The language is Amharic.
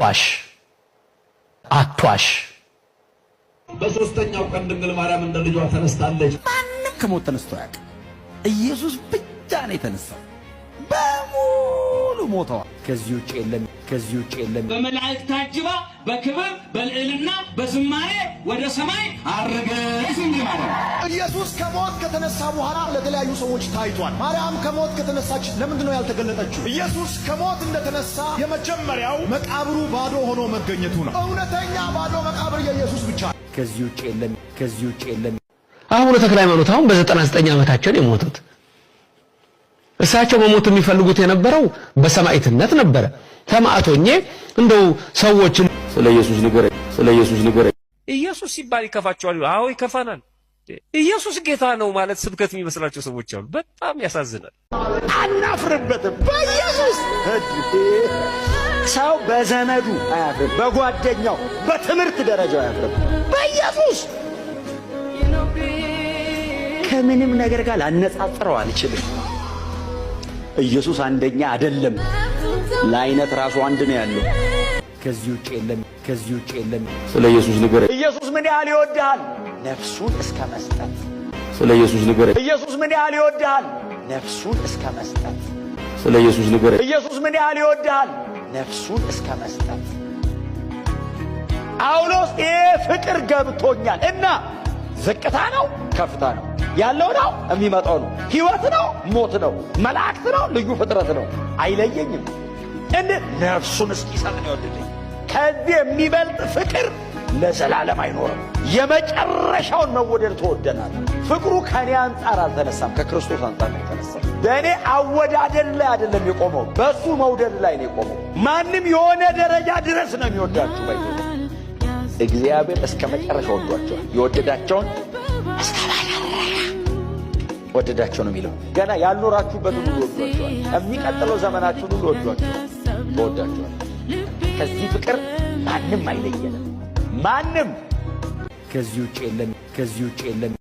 አትዋሽ፣ አትዋሽ። በሶስተኛው ቀን ድንግል ማርያም እንደ ልጇ ተነስታለች። ማንም ከሞት ተነስቶ አያውቅም። ኢየሱስ ብቻ ነው የተነሳው። በሙሉ ሞተዋል። ከዚህ ውጭ የለም። ከዚህ ውጭ የለም። በመላእክት ታጅባ በክብር በልዕልና በዝማሬ ወደ ሰማይ አረገች ድንግል ማርያም። ኢየሱስ ከሞት ከተነሳ በኋላ ለተለያዩ ሰዎች ታይቷል። ማርያም ከሞት ከተነሳች ለምንድን ነው ያልተገለጠችው? ኢየሱስ ከሞት እንደተነሳ የመጀመሪያው መቃብሩ ባዶ ሆኖ መገኘቱ ነው። እውነተኛ ባዶ መቃብር የኢየሱስ ብቻ ነው። ከዚህ ውጭ የለም። ከዚህ ውጭ የለም። አቡነ ተክለ ሃይማኖት አሁን በ99 ዓመታቸው ነው የሞቱት። እሳቸው መሞት የሚፈልጉት የነበረው በሰማዕትነት ነበረ። ሰማዕት ሆኜ እንደው ሰዎችን ስለ ኢየሱስ ንገረኝ፣ ስለ ኢየሱስ ንገረኝ። ኢየሱስ ሲባል ይከፋቸዋል። አዎ ይከፋናል። ኢየሱስ ጌታ ነው ማለት ስብከት የሚመስላቸው ሰዎች አሉ። በጣም ያሳዝናል። አናፍርበትም። በኢየሱስ ሰው በዘመዱ አያፍርም፣ በጓደኛው በትምህርት ደረጃው አያፍርም። በኢየሱስ ከምንም ነገር ጋር ላነጻጽረው አልችልም። ኢየሱስ አንደኛ አይደለም። ለአይነት ራሱ አንድ ነው ያለው። ከዚህ ውጭ የለም። ከዚህ ውጭ የለም። ስለ ኢየሱስ ንገረኝ፣ ኢየሱስ ምን ያህል ይወድሃል? ነፍሱን እስከ መስጠት። ስለ ኢየሱስ ንገረኝ፣ ኢየሱስ ምን ያህል ይወድሃል? ነፍሱን እስከ መስጠት። ስለ ኢየሱስ ንገረኝ፣ ኢየሱስ ምን ያህል ይወድሃል? ነፍሱን እስከ መስጠት። ጳውሎስ ይሄ ፍቅር ገብቶኛል እና ዝቅታ ነው ከፍታ ነው ያለው ነው የሚመጣው ነው ሕይወት ነው ሞት ነው መላእክት ነው ልዩ ፍጥረት ነው አይለየኝም። እንዴት ነፍሱን እስኪሰጥ ነው የወደደኝ። ከዚህ የሚበልጥ ፍቅር ለዘላለም አይኖርም። የመጨረሻውን መወደድ ተወደናል። ፍቅሩ ከእኔ አንጻር አልተነሳም፣ ከክርስቶስ አንጻር ነው የተነሳው። በእኔ አወዳደድ ላይ አይደለም የቆመው፣ በእሱ መውደድ ላይ ነው የቆመው። ማንም የሆነ ደረጃ ድረስ ነው የሚወዳችሁ። ባይ እግዚአብሔር እስከ መጨረሻ ወዷቸዋል። የወደዳቸውን እስከ መጨረሻ ወደዳቸው ነው የሚለው። ገና ያልኖራችሁበትን ሁሉ ወዷቸዋል። የሚቀጥለው ዘመናችሁን ሁሉ ወዷቸዋል፣ ተወዳቸዋል። ከዚህ ፍቅር ማንም አይለየንም። ማንም ከዚህ ውጭ የለም። ከዚህ ውጭ የለም።